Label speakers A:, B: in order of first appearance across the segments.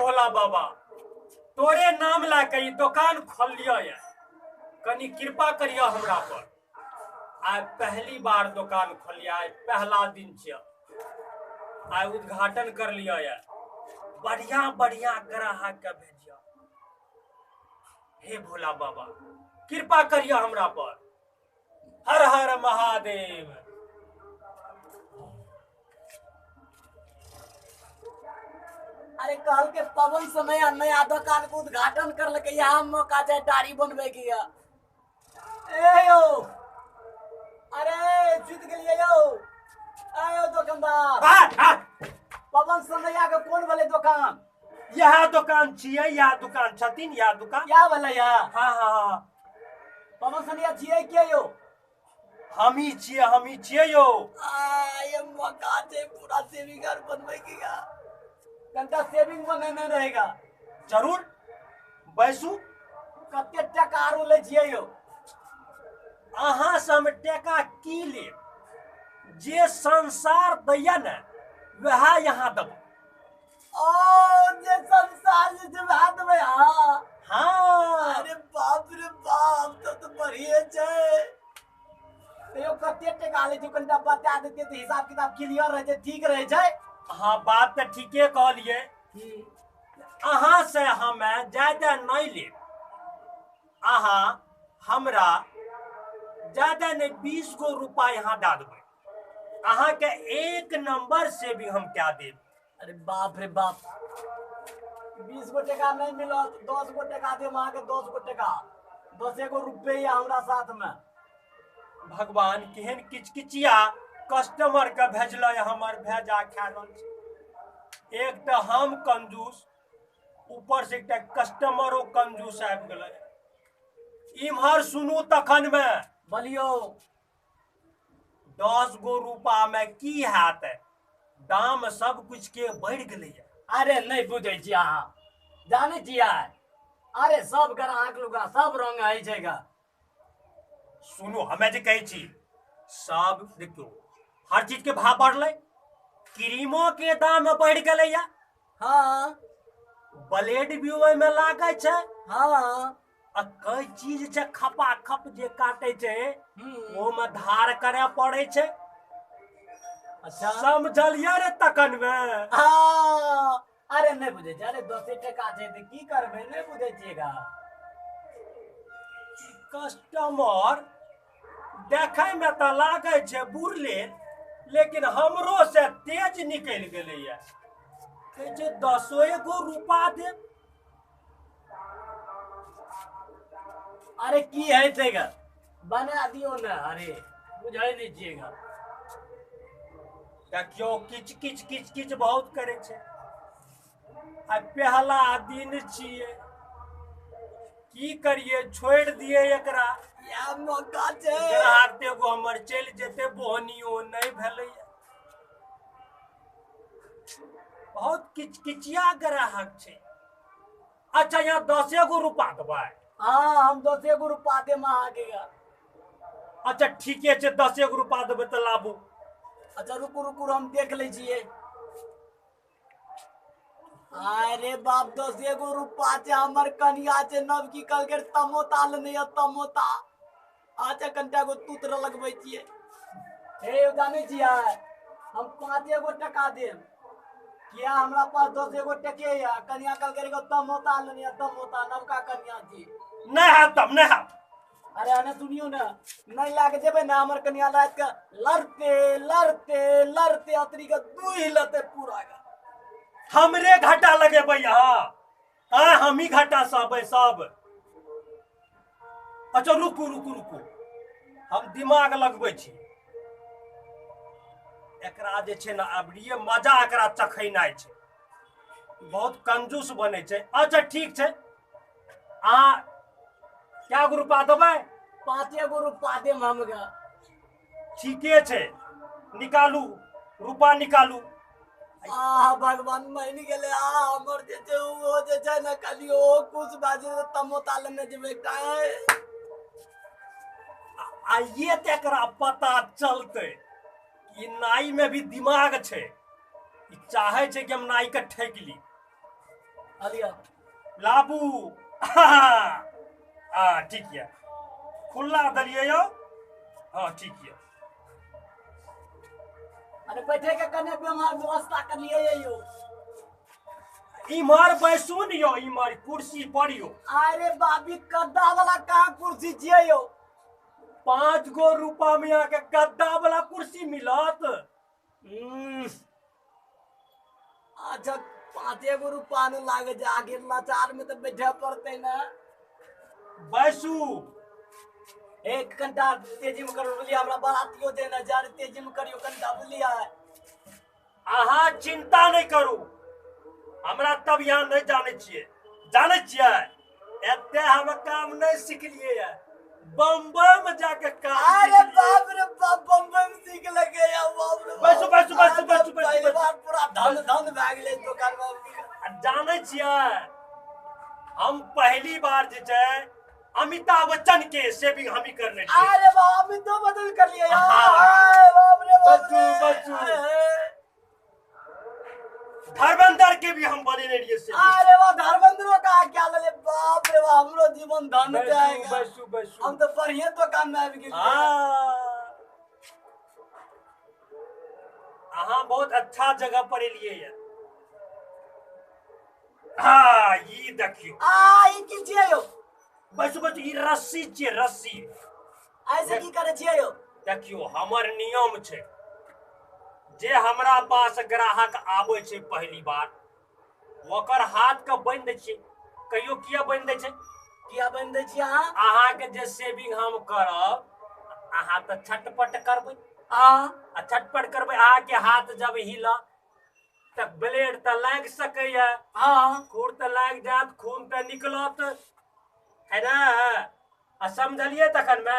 A: भोला बाबा, तोरे नाम ला के ई दोकान खोललियो ये, कनी कृपा करियो हमरा पर। आइ पहली बार दोकान खोलिया, आइ पहला दिन छियै, आइ उद्घाटन कर लियो ये। बढ़िया बढ़िया ग्राहक के भेजियो। हे भोला बाबा, कृपा करियो हमरा पर। हर हर महादेव।
B: अरे कहल के पवन समय नया दुकान के उद्घाटन कर लके, यहाँ मौका चाहे दाढ़ी बनबे के। ए यो, अरे जीत गेलिए यो। आयो दुकानदार, पवन समैया के कोन वाले दुकान?
A: यह दुकान छियै, यह दुकान छथिन, यह दुकान
B: क्या वाला या?
A: हाँ हाँ हाँ,
B: पवन समैया छियै के यो?
A: हम ही छियै, हम ही छियै यो।
B: आ ये मौका छै पूरा सेविंग आर बनबै के या। कनटा सेविंग बनेने रहेगा।
A: जरूर बैसू।
B: कते टका आरो लै छियै यो?
A: अहाँ से हम टका की लेब, जे संसार दैया ने वएह यहाँ देब।
B: ओ जे संसार जे छै वएह देबै अहाँ?
A: हाँ।
B: अरे बाप रे बाप, तब तो बढ़िए छै। तो कते टका लै छियै कनटा बता देतियै तऽ हिसाब किताब क्लियर रहै छै, ठीक रहै छै।
A: हाँ, बात तऽ ठीके कहलियै। अहाँ से हमे ज्यादा नहीं लेब, अहाँ हमरा ज्यादा नहीं 20 गो रुपा यहाँ दए देबै, अहाँ के एक नंबर से भी हम क्या देब।
B: अरे बाप रे बाप, 20 गो टका नहीं मिलत, 10 गो टका देब अहाँ के। 10 गो टका, 10 गो रुपया हमरा साथ में।
A: भगवान केहन किचकिचिया कस्टमर के भेजल, हमर भेजा खा रहल छै। एक तऽ हम कंजूस, ऊपर से एकटा कस्टमरो कंजूस आबि गेलै। इम्हर सुनू तखन में
B: बोलियो,
A: 10 गो रुपा में की हैत, दाम सब कुछ के बढ़ि गेलै।
B: अरे नहीं बुझै छियै अहाँ, जानै छियै? अरे सब ग्राहक लोग सब रंग होइ छै गा।
A: सुनू, हमे जे कहै छी सब देखियौ, हर चीज के भाव बढ़लै, क्रीमो के दाम बढ़ि गेलैया।
B: हाँ।
A: ब्लेड भी ओहिमे लागै छै।
B: हाँ।
A: आ कई चीज छै खपा खप जे काटे छै, ओहिमे धार करे पड़ै छै।
B: अच्छा
A: समझलियै रे तखन मे?
B: हाँ। अरे नहीं बुझै छियै, अरे 10 टका छै तऽ की करबै, नहीं बुझै छियै गा।
A: कस्टमर देखै मे तऽ लागै छै बुरले, लेकिन हमरो से तेज निकलि गेलैया। कहै छै 10 गो रुपा देब।
B: अरे की है छै गा, बना दियौ ने। अरे बुझै नहि छियै गा।
A: देखियौ किच किच किच किच बहुत करै छै। आ पहला दिन छियै, की करिए, छोड़ि दिए एकरा।
B: या मौका छै,
A: ग्राहक एगो हमर चलि जेतै, बोहनियो नहि भेलैया। बहुत किचकिचिया ग्राहक छै। अच्छा यहाँ 10 गो रुपा देबै?
B: हाँ, हम 10 गो रुपा देब अहाँके।
A: अच्छा ठीके छै, 10 गो रुपा देबै तऽ लाबू।
B: अच्छा रुकू रुकू, हम देख लै छियै। अरे बाप, 10 गो रुपा छै। हमर कनिया छै नवकी कहलकै तमोता लेने यऽ, तमोता। अच्छा कनिटा गो तूतर लगबै छियै। हे यौ, जानै छियै हम 5 गो टका देब, किया हमरा पास 10 गो टके यऽ। कनिया कहलकै एगो तमोता लेने यऽ, तमोता, नवका कनिया छी।
A: नहि हैत तब, नहि हैत।
B: अरे अने सुनियो ने, नहीं लाके जेबै ने हमर कनिया राति के लड़ते लड़ते लड़ते अतरी के दुहि लेतै पूरा के।
A: हमरे घाटा लगेबै अहाँ? हाँ, हम ही घाटा सहबै सब। अच्छा रुकू रुकू रुकू, हम दिमाग लगबै छी। एकरा जे छै ने अबरिये मजा एकरा चखेनाइ छै, बहुत कंजूस बनै छै। अच्छा ठीक छै, अहाँ कै गो रुपा देबै?
B: 5 गो रुपा देब हम गे।
A: ठीके छै, निकालू रुपा निकालू।
B: आह भगवान मानि गेलै। आ हमर जे छै ओ जे छै ने खाली ओ कुछ बाजे तमोता लेने जेबै एकटा।
A: आ ये तऽ एकरा पता चलतै कि नाई में भी दिमाग छै, ई चाहै छै कि हम नाई के ठकि ली।
B: हलिया
A: लाबू। हाँ ठीक ये, खुला दलिए यो। हाँ ठीक ये।
B: अरे बैठे के कने व्यवस्था कर लिए यो।
A: इमर बैसू न यो, इमर कुर्सी पर यो।
B: अरे बाबी गद्दा वाला कहाँ कुर्सी छियै यो?
A: 5 गो रुपा में यहाँ के गद्दा वाला कुर्सी मिलत।
B: अच्छा 5 गो रुपा न लागे छै, आखिर लाचार में तो बैठे पड़ते ना।
A: बैसू
B: एक घंटा तेजी में करो बुझलियै, हमरा बारातियो देना जा रे, तेजी में करियो कनिटा बुझलियै।
A: अहाँ चिंता नहीं करू, हमरा तब यहाँ नहीं जाने छियै। जाने छियै एते हम काम नहीं सिखलियै है, बम्बई में जाके काम।
B: अरे बाप रे बाप, बम्बई में सीख लगे या बाप रे।
A: बैसू बैसू बैसू बैसू बैसू।
B: पूरा धन धन भए गेलै दुकान में।
A: जाने छियै हम पहली बार जे छै अमिताभ बच्चन के सेविंग हम ही करने छियै।
B: अरे बाप, अमिताभ बच्चन कर लियै यार, बाप रे बाप।
A: बच्चू बच्चू धर्मेंद्र के भी हम बनेने रहिए सेविंग।
B: अरे वाह, धर्मेंद्र का क्या ले, बाप रे बाप, हमरो जीवन धन जाएगा।
A: बसू बसू
B: हम तो बढ़िया दुकान में आबि गेलियै।
A: अहाँ बहुत अच्छा जगह पर एलियै ये। हाँ ई देखियो।
B: आ ई की छियै यो?
A: बसू बसू ई रस्सी छियै, रस्सी।
B: ऐसे की करै छियै यो?
A: देखियो हमर नियम छै, जे हमरा पास ग्राहक आबै छै पहली बार ओकर हाथ के बान्हि दै छियै। कहियो किया बान्हि दै छै?
B: किया बान्हि दै छियै अहाँ?
A: अहाँके जे सेविंग हम करब अहाँ तऽ छटपट करबै। आ छटपट करबै, अहाँके हाथ जब हिलत तऽ ब्लेड तऽ लागि सकैया, खूर तऽ लागि जायत, खून तऽ निकलत है ना। आ समझलियै तखन मे?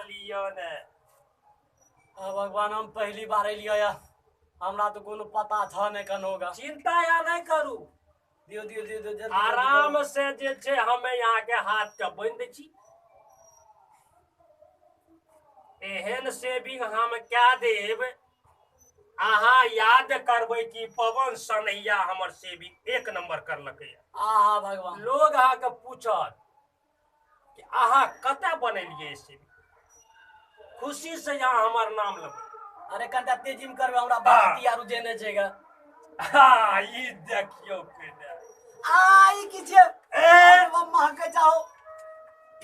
A: लियौ ने
B: भगवान, हम पहली बार एलियै या, हमरा तो कोनो पता छ नहि कनोगा।
A: चिंता या नहीं करू,
B: दियो दियो दियो दियो,
A: आराम से जे छै हमे यहाँ के हाथ के बान्हि दै छी। एहन सेविंग हम क्या देब, अहाँ याद करबै कि पवन सनैया हमर सेविंग 1 नंबर करलकै।
B: आहा भगवान,
A: लोग अहाँके पूछत कि अहाँ कतऽ बनेलियै सेविंग, खुशी से यहाँ हमर नाम लेबै।
B: अरे कनिटा तेजी में करबै, हमरा बाराती आरू जेने छै गा।
A: हाँ ई देखियौ केने।
B: आ ई की छियै?
A: ए
B: महकै चाहो।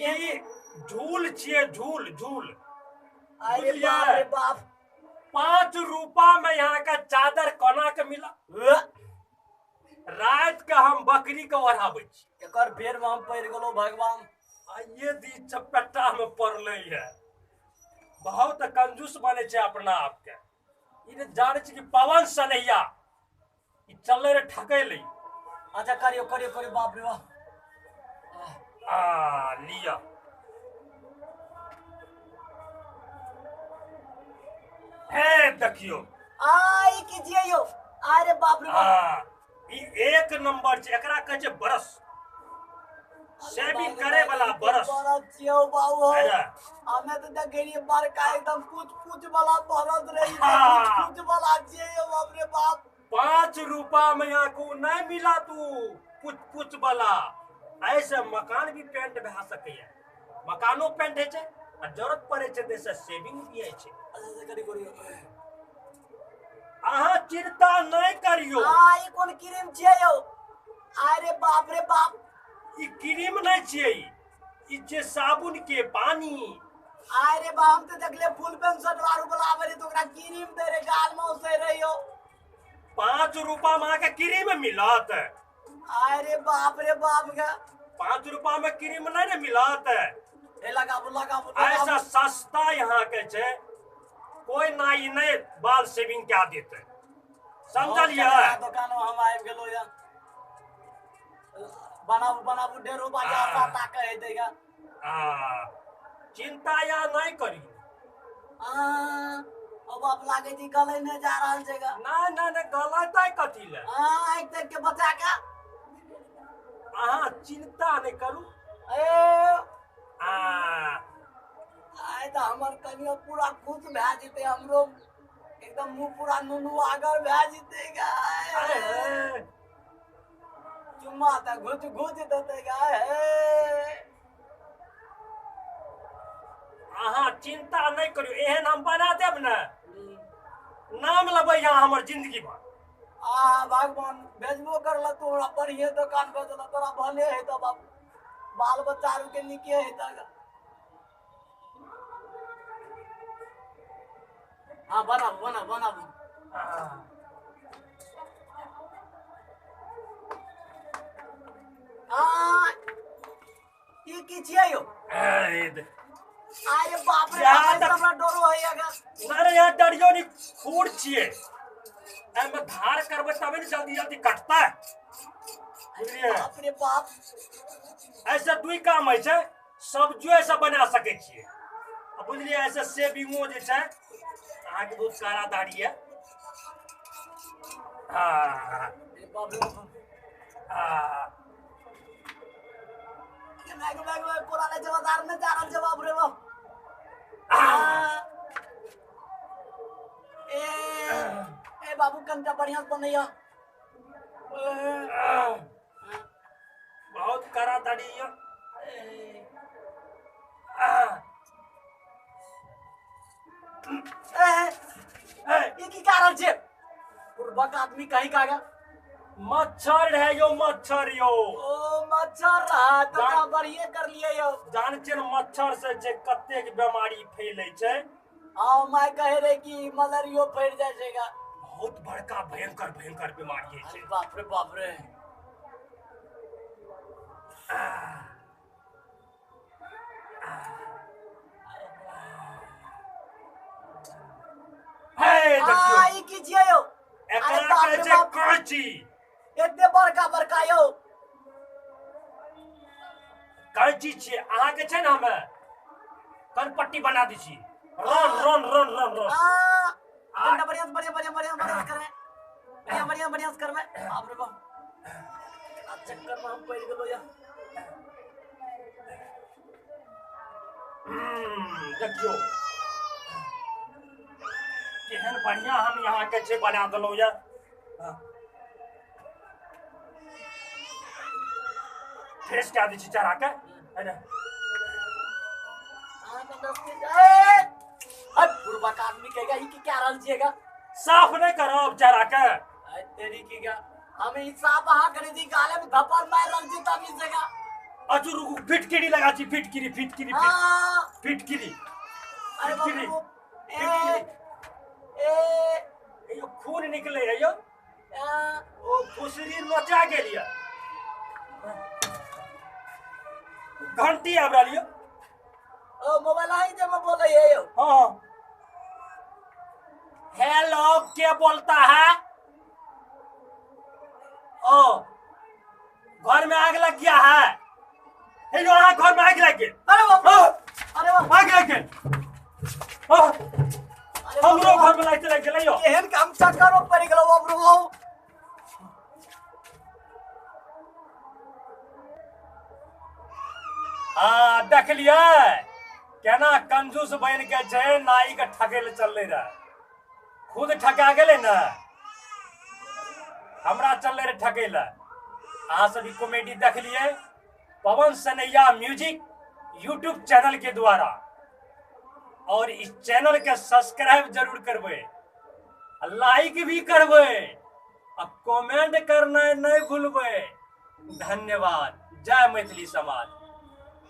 A: ई झूल छियै, झूल झूल।
B: अरे बाप रे बाप,
A: 5 रुपा में यहाँ का चादर कोना के मिला। रात के हम बकरी के ओढ़ाबै छी।
B: एकर फेर में हम पड़ि गेलहुँ भगवान।
A: आ ये दी चपेटा में पड़लै है। बहुत कंजूस बने छै अपना आप के। ई जाने छै कि पवन सनैया ई चललै रे ठकै लै।
B: अच्छा करियो करियो करियो, बाप रे बाप।
A: आ लिया हे देखियो।
B: आ ई की छियै यो? अरे बाप रे बाप,
A: ई 1 नंबर छै, एकरा कहै छै बरस, सेविंग करे वाला बरस।
B: बरस छियौ बाबू, हमे तऽ देखै रहियै बड़का एकदम कुछ कुछ वाला बरस रही, कुछ कुछ वाला छियै यौ, बाप रे बाप।
A: 5 रुपा में यहाँ को नहीं मिला तू कुछ कुछ वाला। ऐसे मकान भी पेंट भए सकैया, मकानो पेंट होइ छै आ जरूरत पड़ै छै तऽ सेविंग भी होइ छै। अहाँ चिंता नहीं करियो।
B: आ ई कोन क्रीम छियै यौ? अरे बाप रे बाप,
A: ई क्रीम नहीं छियै, ई छै साबुन के पानी।
B: अरे बा, हम तऽ देखले फुल पेंट शर्ट आरू वाला आबै रहे तऽ ओकरा क्रीम दे रहे गाल में उसे रहे यौ।
A: 5 रुपा में अहाँके क्रीम मिलत।
B: अरे बाप रे बाप गे,
A: 5 रुपा में क्रीम नहीं ने मिलत।
B: ए लगाबू लगाबू।
A: ऐसा सस्ता यहाँ के छै, कोई नाई नहीं बाल सेविंग क्या देते, समझलियै?
B: दुकान में हम आबि गेलो या। बनाबू बनाबू, ढेरो बाजार साता कहे देगा।
A: चिंता या नहीं करियो।
B: अब आप लागे छी गले नहीं जा रहल छै गा।
A: ना ना ना, गलतै कथी ले?
B: आँखि तक के बचा के।
A: अहाँ चिंता नहीं करू।
B: ए आइ तऽ हमर कनियो पूरा खुश भए जेतै हमरो। एकदम मुंह पूरा नुनू आगर भए जेतै गा। चुम्मा त घुच घुच देतै गा।
A: अहाँ चिंता नहीं करियो, एहन हम बना देब ने, नाम लेबै अहाँ हमर जिंदगी भर।
B: आ भगवान भेजबो करल तू हमरा बढ़िए दोकान भेजल, तोरा भले हेतौ बाबू, बाल बच्चा आर के नीके हेतौ। हाँ बनाबू बनाबू बनाबू। हाँ ई की छियै यौ? आरे बाप रे बाप, हमरा डरो होइया गा।
A: अरे यहाँ डरियो नहीं, खूर छियै, एहिमे धार करबै तबे ने जल्दी जल्दी कटतै, बुझलियै?
B: बाप रे बाप।
A: ऐसे दुई काम होइ छै, सब्जियो ऐसे बना सकै छियै, बुझलियै? ऐसे सेविंगो जे छै, अहाँके बहुत कारा दाढ़ी यऽ। हाँ
B: ए बाबू कनिटा बढ़िया से बनैया।
A: बहुत कड़ा दाढ़ी यऽ।
B: ई की कारण छै? बुढ़बक आदमी कहीं का
A: मच्छर है यो, मच्छर यो।
B: ओ मच्छर रहा तो बढ़िए कर लिए यो।
A: जान छियै मच्छर से जे कतेक बीमारी फैलै छै।
B: हाँ my कहे रहे कि मलेरियो फैल जाय छै।
A: बहुत बड़का भयंकर भयंकर बीमारी है छै।
B: बाप रे बाप रे।
A: हे देखियौ
B: ई की छियै यौ?
A: एकरा कहै छै कांची।
B: एते बड़का बड़का यौ
A: कांची छियै। अहाँके छै ने हमे कनपट्टी बना दै छी। Run run run run run.
B: कनिटा बढ़िया से बढ़िया बढ़िया बढ़िया बढ़िया से करबै, बढ़िया बढ़िया बढ़िया से करबै। बाप रे बाप, चक्कर में हम पड़ गेलो या।
A: देखियौ केहन बढ़िया हम यहाँ के छै बना देलहुँ या। फ्रेश कए दै छी चढ़ा के।
B: बुढ़बक आदमी कहेगा ई की क्या रहल छियेगा?
A: साफ नहीं करब चढ़ा के।
B: तेरी की गा, हम ई साफ अहाँ करे छी, गाले में थप्पड़ मार रहल छी तब ई जगह।
A: अजू रुकू, फिटकिरी लगा छी, फिटकिरी फिटकिरी फिटकिरी।
B: अरे बाप रे, ए
A: ए यो खून निकले है यो। ओ फुसरी नोचा गेल ये, घंटी आबि रहल यो।
B: ओ मोबाइल आई जे में बोले है यो।
A: हाँ हेलो, के बोलता है? ओ घर में आग लग गया है। हेलो, हाँ घर में आग लग गई।
B: अरे बाप, अरे बाप,
A: आग लग गई। हमरो घर में लाइट लग गेलै यो।
B: केहन काम चक्कर में पड़ गेलौ बाप रे बाप।
A: हाँ देखलियै केना कंजूस बनि के छै, नाई के ठकै लए चललै रहे, खुद ठका गेलै ने, हमरा चललै रहे ठकै लए। अहाँ सब ई कॉमेडी देखलियै Pawan Sanaiya music YouTube channel के द्वारा, और इस चैनल के सब्सक्राइब जरूर करबै, लाइक भी करबै, आ कमेंट करना नहीं भूलबै। धन्यवाद। जय मैथिली समाज।